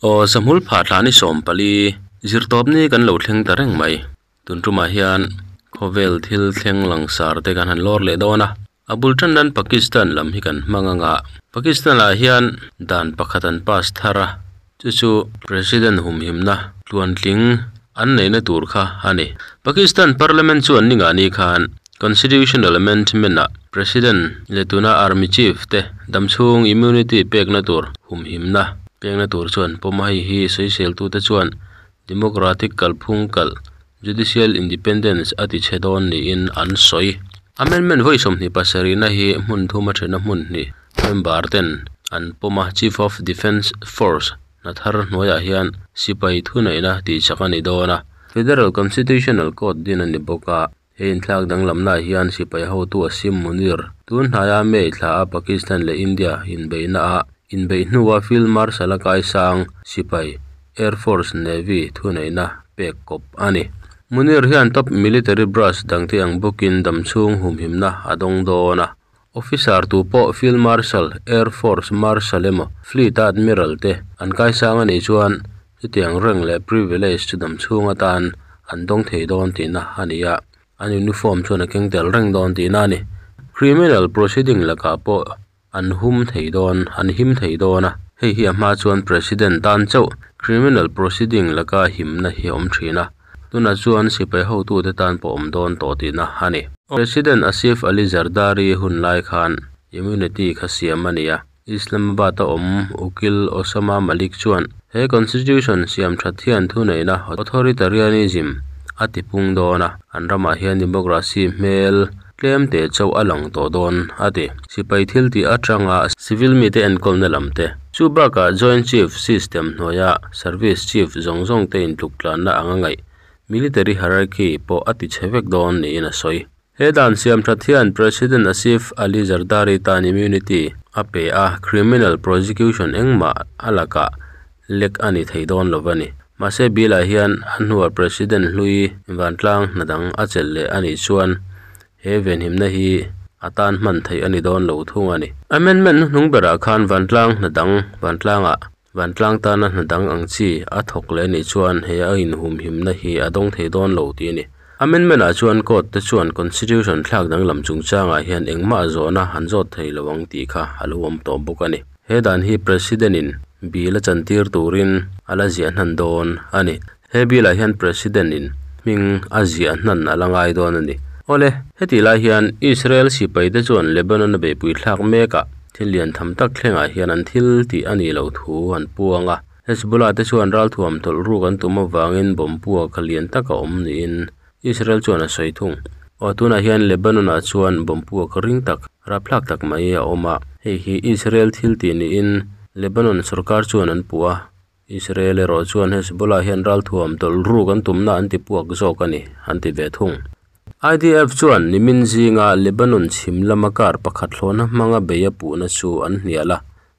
Aw Sahmul phah thla ni 14 zirtawpni kan lo thleng ta reng mai. Tun tumah hian khawvel thil thleng langsar te kan han lawr leh dawn a. A bul tan nan Pakistan lam hi kan hmang anga Pakistan ah hian dan pakhat an pass thar a chu chu President humhimna tluantling an neihna tur kha a ni. Pakistan Parliament chuan ni ngah ni khan Constitutional Amendment ah President leh tuna Army Chief te damchhung immunity pekna tur humhimna pekna tur chuan pawm a hei hi sawisel tute chuan Democratic kalphung kalh Judicial Independence a ti chhe dawn niin an sawi. Amendment vawi 27 na hi hmun thum a thena hmun hnih member ten an pawm a Chief of Defence Force hna thar hnuaiah hian sipai thuneihna tih chak a ni dawn a. Federal Constitutional Court din a ni bawk a, he inthlak danglamna ah hian sipai hotu Asim Munir tun hnaia May thla a Pakistan leh India inbeihna ah inbeih hnua Field Marshal a kaisang sipai Air Force Navy thuneihna pek kawp a ni. Munir hian top military brass dangte ang bawkin damchhung humhimna a dawng dawn a. Officer tu pawh Field Marshal, Air Force Marshal emaw Fleet Admiral te an kaisang a nih chuan chutiang rank leh privilege chu damchhung atan an dawng thei dawn tihna a ni a. An uniform chuan a keng tel reng dawn tihna a ni. Criminal proceeding lakah pawh an hum thei dawn, an him thei dawn a. Hei hi a hma chuan President tan chauh criminal proceeding laka himna hi a awm thin a. Tunah chuan sipai hotute tan pawh awm dawn tawh tihna a ni. President Asif Ali Zardari hun lai khan immunity kha siam a ni a. Islamabad a awm Ukil Osama Malik chuan he constitution siam that hian thuneihna authoritarianism a tipung dawn a. An ramah hian democracy hmel tlem te chauh a lang tawh dawn a ti. Sipai thil tih atanga civil mite enkawlna lam te. Chu bakah Joint Chief system hnuaia service chief zawng zawng te intluk tlanna anga ngaih military hierarchy pawh a ti chhe vek dawn niin a sawi. He dan siam that hian President Asif Ali Zardari tan immunity a pe a criminal prosecution engmah a lakah lek a ni thei dawn lo a ni. Mahse bill ah hian a hnuah President hlui vantlang hnadang a chelh leh a nih chuan he venhimna hi a tan hman theih a ni dawn lo thung a ni. Amendment hnung berah khan vantlang hnadang vantlangah vantlang tana hnadang ang chi a thawk leh nih chuan he a inhumhimna hi a dawng thei dawn lo tih a ni. Amendment ah chuan court te chuan constitution thlak danglam chungchangah hian engmah zawhna han zawt thei lo ang tih kha a lo awm tawh bawk a ni. He dan hi President in bill a chantir turin a la ziah hnan dawn a ni. He bill ah hian President in hming a ziah hnan a la ngai dawn a ni. Awle, heti lai hian Israel sipai te chuan Lebanon a beihpui thlak mekah thil lian tham tak thlengah hian an thil tih a ni lo thu an puang a. Hezbollah te chuan ralthuam tawlh ruk an tum avangin bomb puak lian tak a awm niin Israel chuan a sawi thung. Aw tunah hian Lebanon ah chuan bomb puak ring tak rapthlak tak mai a awm a. Hei hi Israel thil tih niin Lebanon sarkar chuan an puh a. Israel erawh chuan Hezbollah hian ralthuam tawlh ruk an tumna an ti puak zawk a ni an ti ve thung. IDF chuan nimin zinga Lebanon chhim lama kar pakhat thlawhna hmanga bei a puhna chu an hnial a.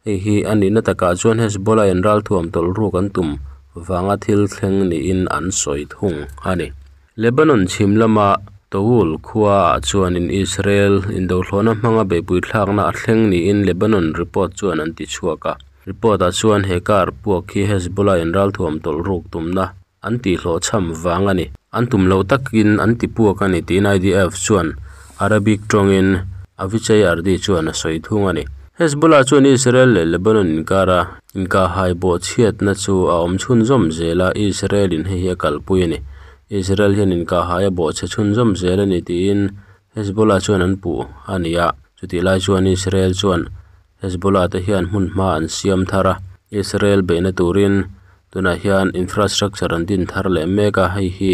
Hei hi a nihna takah chuan Hezbollah in ralthuam tawlh ruk an tum vanga thil thleng niin an sawi thung a ni. Lebanon chhim lama Tawul khua ah chuanin Israel indo thlawhna hmanga beihpui thlakna a thleng niin Lebanon report chuan an ti chhuak a. Report ah chuan he kar puak hi Hezbollah in ralthuam tawlh ruk tumna an tih hlawh cham vang a ni. An tum lo takin an ti puak a ni tiin IDF chuan Arabic tawngin Avichai Ardi chuan a sawi thung a ni. Hezbollah chuan Israel leh Lebanon inkara inka hai bawh chhiatna chu a awm chhun zawm zel a Israel in hei hi a kalpui a ni. Israel hian inka hai a bawh chhe chhun zawm zel a ni tiin Hezbollah chuan an puh a ni a. Chutih lai chuan Israel chuan Hezbollah te hian hmun hma an siam thar a. Israel beihna turin tunah hian infrastructure an din thar leh mek a hei hi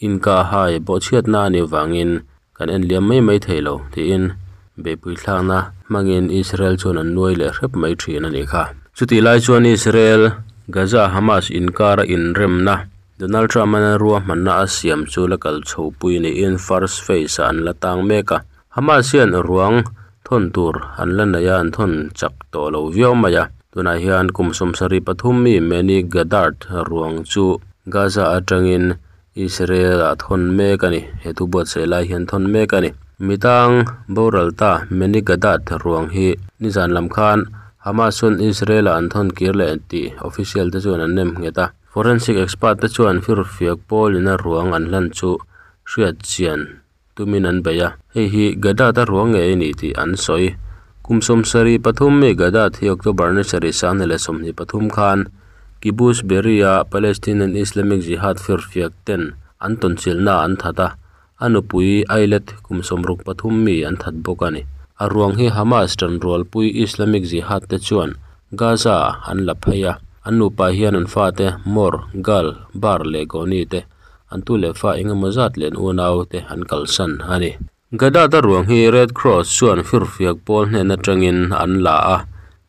inka hai bawh chhiatna a ni wangin kan en liam mai mai thei lo tiin beihpui thlakna hmangin Israel chuan an nuai leh hrep mai thin a ni kha. Chutih lai chuan Israel Gaza Hamas inkara inremna Donald Trump an rua hmanna a siam chu la kal chho pui niin first phase ah an la tang mek a. Hamas hian ruang thon tur an la nei a an thon chak tawh lo viau mai a. Tunah hian kum 73 mi Meni Gadart ruang chu Gaza atangin Israel ah thon mek a ni. He thu buatsaih lai hian thon mek a ni. Mitang boral ta Meni Gadart ruang hi nizan lam khan Hamas chuan Israel-ah an thawn kir leh tih official te chuan an nem nghet a. Forensic expert te chuan firfiak pawlin a ruang an hlan chu hriat chian tumin an bei a. Hei hi Gaddat-a ruang ngei a ni tih an sawi. Kum 73 mi Gaddat hi October ni sarih 2023 khan Kibbutz Be'eri-a Palestinian Islamic Jihad firfiak ten an tawnchilhnaah an that a, a nupui Ayelet kum 63 mi an that bawk a ni. A ruang hi Hamas tanrualpui Islamic Jihad te chuan Gaza-ah an la phei a, an nupa hian an fate Mor, Gal, Bar leh Goni te an tu leh fa eng emaw zat leh an unau te an kalsan a ni. Gaddat-a ruang hi Red Cross chuan firfiak pawl hnen atangin an la a,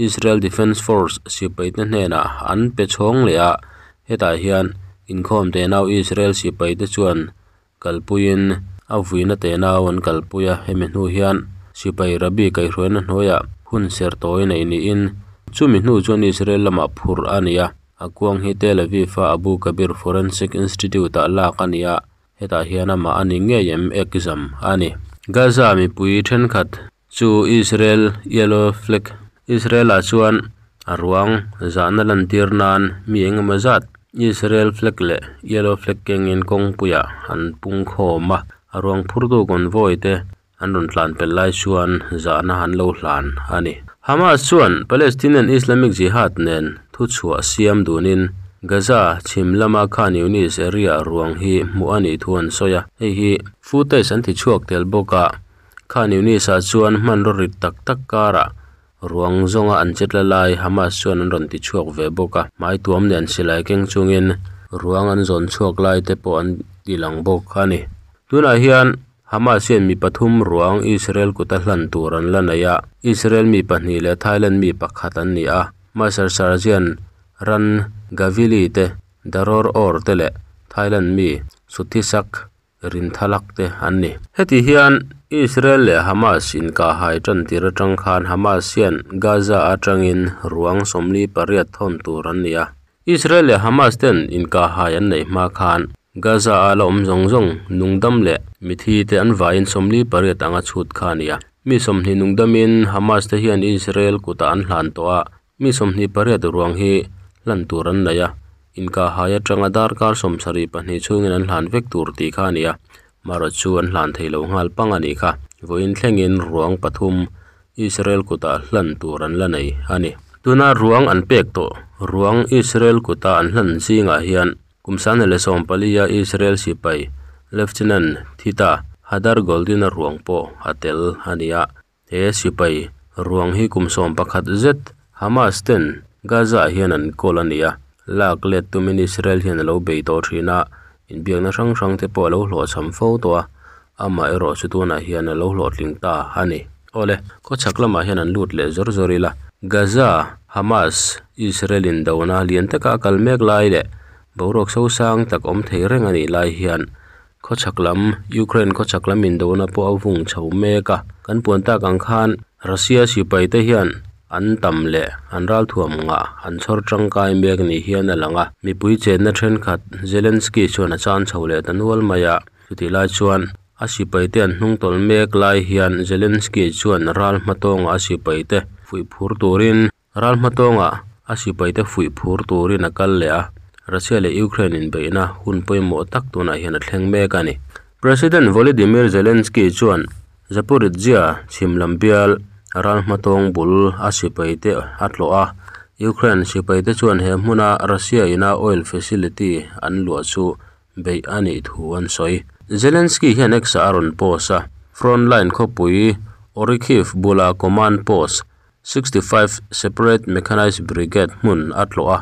Israel Defence Force sipaite hnenah an pe chhawng leh a, hetah hian inkhawm tenau Israel sipaite chuan kalpuiin a vuina tenau an kalpui a, hemi hnu hian sipai Rabbi kaihhruaina hnuaiah hun serh tawi neih niin chumi hnu chuan Israel lamah phurh a ni a, a kuang hi Tel Aviv-a Abu Kabir Forensic Institute-ah lak a ni a, hetah hian amah a ni ngei em exam a ni. Gaza mipui thenkhat chu Israel Yellow Flag Israel-ah chuan a ruang zahna lantir nan mi eng emaw zat Israel flag leh Yellow Flag kengin kawngpuiah an pung khawm a, a ruang phurtu convoy te an rawn tlan pel lai chuan zahna an lo hlan a ni. Hamas chuan Palestinian Islamic Jihad nen thuchhuah siam dunin Gaza chhim lama Khan Younis area ruang hi hmuh a nih thu an sawi a, hei hi footage an tichhuak tel bawk a, Khan Younis-ah chuan hmanraw rit tak tak karah ruang zawnga an che tla lai Hamas chuan an rawn tichhuak ve bawk a, hmai tuam nen silai keng chungin ruang an zawn chhuak lai te pawh an tilang bawk a ni. Tunah hian Hamas hian mi pathum ruang Israel kuta hlan tur an la nei a, Israel mi pahnih leh Thailand mi pakhat an ni a, Master Sergeant Ran Gavili te, Daror Or te leh Thailand mi Suthisak Rinthalak te an ni. Heti hian Israel leh Hamas inkahhai tan tir atang khan Hamas hian Gaza atangin ruang 48 thawn tur an ni a. Israel leh Hamas ten inkahhai an neih hma khan Gaza a la awm zawng zawng nungdam leh mithi te an vaiin 48 anga chhut kha a ni a. Mi 20 nungdamin Hamas te hian Israel kutah an hlan tawh a, mi 28 ruang hi hlan tur an nei a, inkahhai atanga darkar 72 chhungin an hlan vek tur tih kha a ni a, marawh chu an hlan thei lo nghal pang a nih kha. Vawiin thlengin ruang pathum Israel kutah hlan tur an la nei a ni. Tuna ruang an pek tawh ruang Israel kuta an hlan zingah hian kum 114-a Israel sipai Lieutenant Thita Hadar Goldin-a ruang pawh a tel a ni a. He sipai ruang hi kum 11 zet Hamas ten Gaza-ah hian an kawl a ni a, lak let tumin Israel hian a lo bei tawh thin a, inbiakna hrang hrang te pawh a lo hlawhchham fo tawh a, amah erawh chu tunah hian a lo hlawhtling ta a ni. Awle, khawchhak lamah hian an lut leh zawr zawr ila, Gaza, Hamas, Israel indona lian taka a kal mek lai leh boruak sosang tak awm thei reng a nih lai hian khawchhak lam, Ukraine khawchhak lam indona pawh a vung chho mek a, kan puan tak ang khan Russia sipai te hian an tam leh an ralthuam ngah an chhawr tangkai mek ni hian a lang a, mipui chenna thenkhat Zelensky chuan a chan chho leh ta nual mai a, chutih lai chuan a sipai te an hnung tawlh mek lai hian Zelensky chuan ral hmatawngah a sipai te fuih phur turin ral hmatawngah a sipai te fuih phur turin a kal leh a, Russia leh Ukraine inbeihna hun pawimawh tak tunah hian a thleng mek a ni. President Volodymyr Zelensky chuan Zaporizhzhia chhim lam bial ral hmatawng bul a sipai te a tlawh a, Ukraine sipai te chuan he hmuna Russia ina oil facility an luah chu beih a nih thu an sawi. Zelensky hian X-ah a rawn post a, frontline khawpui Orikhiv bula command post 65 Separate Mechanized Brigade hmun a tlawh a,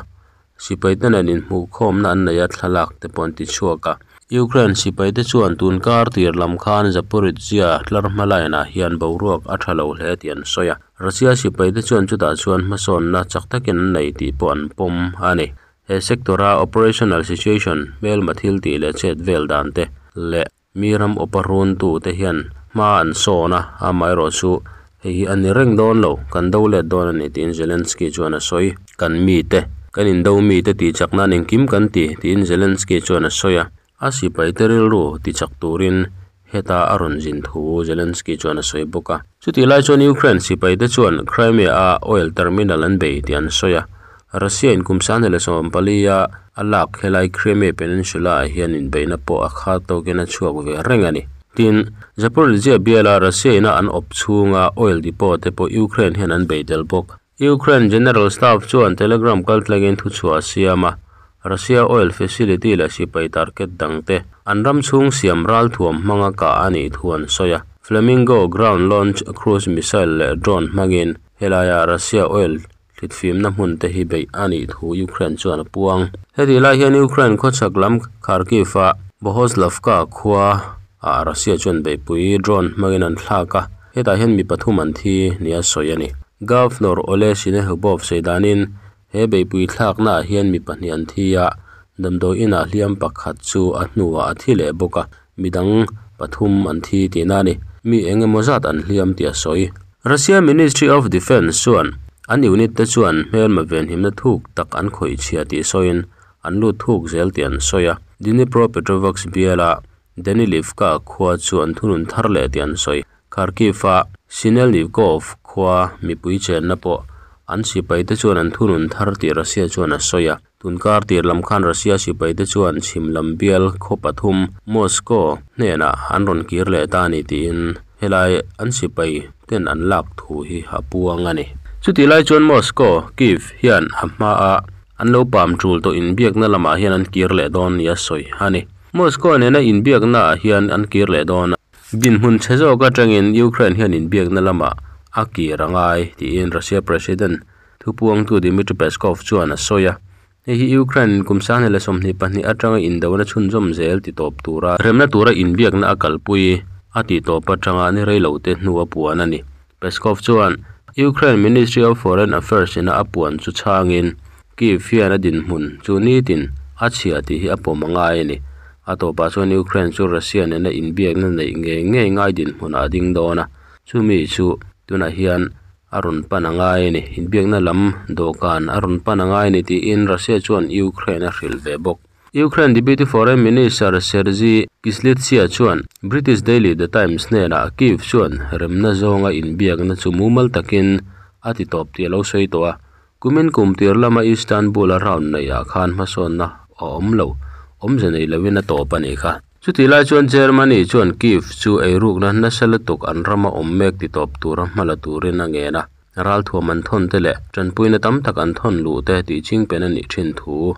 sipai te nen inhmuhkhawmna an nei a thlalak te pawh an ti chhuak a. Ukraine sipai te chuan tun kar tir lam khan Zaporizhzhia tlar hma line-ah hian boruak a tha lo hle tih an sawi a. Russia sipai te chuan chutah chuan hmasawnna chak takin an nei tih pawh an pawm a ni. He sector-a operational situation hmelma thil tih leh chet vel dan te leh mi ram awpa runtu te hian hma an sawn a, amaherawh chu hei hi a ni reng dawn lo, kan do let dawn a ni tiin Zelensky chuan a sawi. Kan mi te, kan indo mi te tih chak nan engkim kan ti tiin Zelensky chuan a sawi a, a sipai te rilru ti chak turin heta a rawn zin thu Zelensky chuan a sawi bawk a. Chutih lai chuan Ukraine sipaite chuan Crimea-a oil terminal an bei tih an sawi a, Russia-in kum 2014-a a lak helai Crimea Peninsula-ah hian inbeihna pawh a khat tawkin a chhuak ve reng a ni. Tin, Zaporizhzhia biala Russia-ina an awp chhunga oil depot te pawh Ukraine hian an bei tel bawk. Ukraine General Staff chuan Telegram kaltlangin thuchhuah a siam a, Russia oil facility leh sipai target dangte an ram chhung siam ralthuam hmanga kah a nih thu an sawi a. Flamingo ground launch cruise missile leh drone hmangin helaia Russia oil thlitfimna hmun te hi beih a nih thu Ukraine chuan a puang. Hetih lai hian Ukraine khawchhak lam Kharkiv-a Bohoslavka khua ah Russia chuan beihpui drone hmangin an thlak a, hetah hian mi pathum an thi nia sawi a ni. Governor Oleh Synehubov sawi danin he beihpui thlaknaah hian mi pahnih an thi a, damdawi inah hliam pakhat chu a hnuah a thi leh bawk a, midang pathum an thi tihna a ni. Mi eng emaw zat an hliam tih a sawi. Russia Ministry of Defence chuan an unit te chuan hmelma venhimna thuk tak an khawih chhia tih sawiin an lut thuk zel tih an sawi a. Dnipropetrovsk biala Danilivka khua chu an thunun thar leh tih an sawi. Kharkiv-a Sinelnikov khua mipui chenna pawh an sipaite chuan an thunun thar tih Russia chuan a sawi a. Tunkar tir lam khan Russia sipaite chuan chhim lam bial khaw pathum Moscow hnenah an rawn kir leh ta a ni tiin helai an sipai ten an lak thu hi a puang a ni. Chutih lai chuan Moscow, Kyiv, hian a hmaa an lo pam tul tawh inbiakna lamah hian an kir leh dawn nia sawi a ni. Moscow nena inbiaknaah hian an kir leh dawn a. Dinhmun chhe zawk atangin Ukraine hian inbiakna lamah a kir a ngai tiin Russia President thupuangtu Dmitry Peskov chuan a sawi a. Hei hi Ukraine kum 2022 atanga indona chhunzawm zel ti tawp tura remna tura inbiakna a kalpui a tih tawp atanga ni rei lo te hnu a puan a ni. Peskov chuan Ukraine Ministry of Foreign Affairs ina a puan chu chhangin Kyiv hian a dinhmun chu nitin a chhia tih hi a pawm a ngai a ni. A tawpah chuan Ukraine chu Russia nena inbiakna neih ngei ngei ngai dinhmunah a ding dawn a, chumi chu tunah hian a rawn pan a ngai a ni. Inbiakna lam dawhkan a rawn pan a ngai a ni tiin Russia chuan Ukraine a hrilh ve bawk. Ukraine Deputy Foreign Minister Sergiy Kyslytsya chuan British daily The Times hnenah Kyiv chuan remna zawnga inbiakna chu mumal takin a ti tawp tih a lo sawi tawh a. Kumin kum tir lama Istanbul-a round neihah khan hmasawnna a awm lo, awmze nei loin a tawp a nih kha. Chutih lai chuan Germany chuan Kyiv chu eirukna nasa lutuk an rama awm mek ti tawp tura hma la turin a ngen a, ralthuam an thawn te leh tanpuina tam tak an thawn luh te tih chingpen a nih thin thu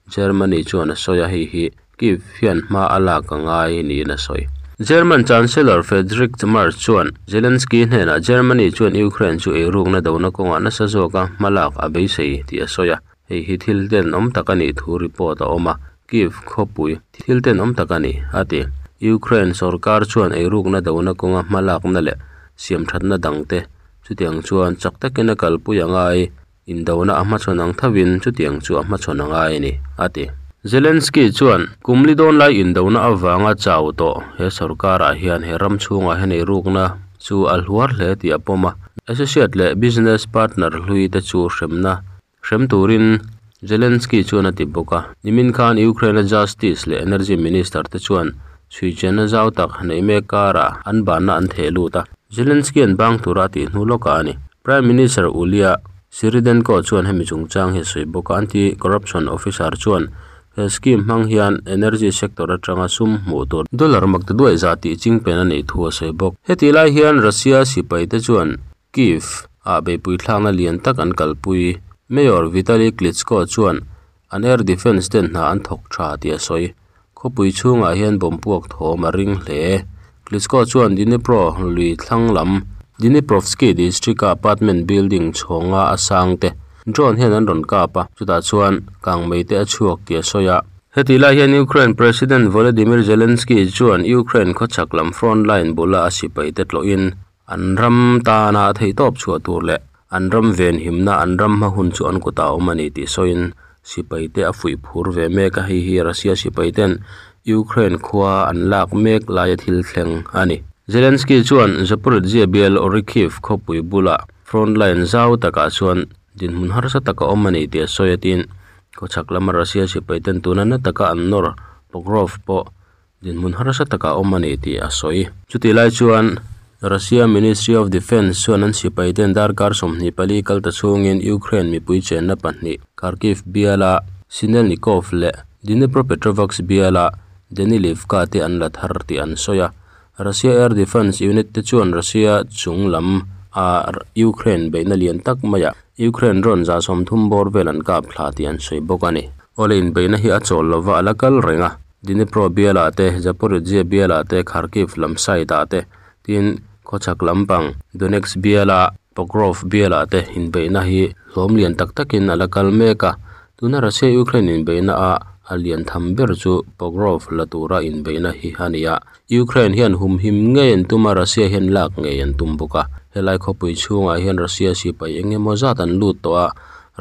Germany chuan a sawi a, hei hi Kyiv hian hma a lak a ngai niin a sawi. German Chancellor Friedrich Merz chuan Zelensky hnenah Germany chuan Ukraine chu eirukna dona kawngah nasa zawka hma lak a beisei tih a sawi a, hei hi thil tenawm tak a nih thu report a awm a, Kyiv khawpui thil tenawm tak a ni, a ti. Ukraine sorkar chuan eirukna dona kawnga hma lakna leh siamthatna dangte chutiang chuan chak takin a kalpui a ngai. Indona a hmachhawn ang thovin chutiang chu a hmachhawn a ngai a ni, a ti. Zelensky chuan, Kum li dawn lai indona avanga chau tawh he sorkarah hian he ram chhungah hian eirukna chu a hluar hle tih a pawm a. Associate leh business partner hlui te chu hremna hrem turin Zelensky chuan a ti bawk a. Nimin khan Ukraine-a Justice leh Energy Minister te chuan chhuichianna zau tak neih mek karah an banna an theh lut a. Zelensky an bang tura a tih hnu lawkah a ni. Prime Minister Ulia Svyrydenko chuan hemi chungchang hi a sawi bawk a, Anti-Corruption Officer chuan he scheme hmang hian energy sector atanga sum hmuh tur dollar mak ta duai zah tih chingpen a neih thu a sawi bawk. Hetih lai hian Russia sipaite chuan Kyiv ah beihpui thlakna lian tak an kalpui. Mayor Vitali Klitschko chuan an air defence ten hna an thawk tha tih a sawi. Khawpui chhungah hian bomb puak thawm a ring hle. Klitschko chuan Dnipro lui thlang lam Dniprovsky district-a apartment building chhawnga a sang te drone hian an rawn kap a, chutah chuan kangmei te a chhuak tih a sawi a. Hetih lai hian Ukraine President Volodymyr Zelensky chuan Ukraine khawchhak lam front line bula a sipai te tlawhin An ram tana theihtawp chhuah tur leh an ram venhimna an ram hma hun chu an kutah a awm a ni tih sawiin sipai te a fuih phur ve mek a, hei hi Russia sipai ten Ukraine khua an lak mek laia thil thleng a ni. Zelensky chuan Zaporizhzhia bial Orikhiv khawpui bulah front line zau takah chuan dinhmun harsa tak a awm a ni tih a sawi a tiin khawchhak lama Russia sipai ten tuna na taka an nawr Pokrov pawh Dinhmun harsa takah awm a ni tih a sawi. Chutih lai chuan Russia Ministry of Defence chuan an sipai ten darkar 24 kal ta chhungin Ukraine mipui chenna pahnih Kharkiv biala Sinelnikov leh Dnipropetrovsk biala Danylivka te an la thar tih an sawi a. Russia Air Defence unit te chuan Russia chung lam a Ukraine beihna lian tak maiah Ukraine drone 30 bawr vel an kap thla tih an sawi bawk a ni. Awle inbeihna hi a chawl lova a la kal reng a, Dnipro bialah te, Zaporizhzhia bialah te, Kharkiv lam side ah te, tin khawchhak lampang Donetsk biala Pokrov bialah te inbeihna hi hlawm lian tak takin a la kal mek a. Tuna Russia Ukraine inbeihna a a lian tham ber chu Pokrov la tura inbeihna hi a ni a. Ukraine hian humhim ngei an tum a, Russia hian lak ngei an tum bawk a. Helai khawpui chhungah hian Russia sipai eng emaw zat an lut tawh a,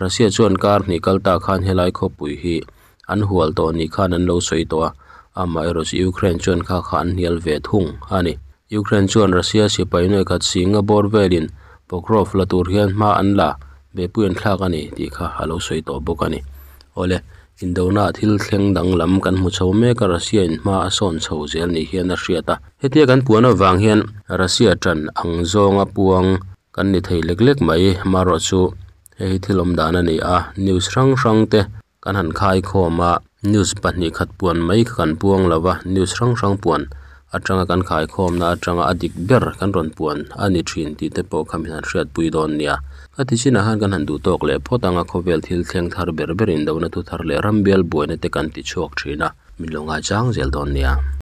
Russia chuan kar hnih kal ta khan helai khawpui hi an hual tawh ni khan an lo sawi tawh a, amaherawhchu Ukraine chuan kha kha an hnial ve thung a ni. Ukraine chuan Russia sipai nuai khat singa bawr velin Pokrov la tur hian hma an la behpui an thlak a ni tih kha a lo sawi tawh bawk a ni. Awle, indona thil thleng danglam kan hmu chho mek a, Russia in hma a sawn chho zel ni hian a hriat a. Hetia kan puan avang hian Russia tan ang zawnga puang kan ni thei lek lek mai, amaherawhchu hei hi thil awm dan a ni a, news hrang hrang te kan han khai khawm a, news pahnih khat puan mai kha kan puang lo va, news hrang hrang puan atanga kan khai khawmna atanga a dik ber kan rawn puan a ni thin tih te pawh kha min han hriatpui dawn nia. Ka ti chinah khan kan han duh tawk leh phawt anga khawvel thil thleng thar ber ber indona thu thar leh ram bial buaina te kan ti chhuak thin a, min lo ngaichang zel dawn nia.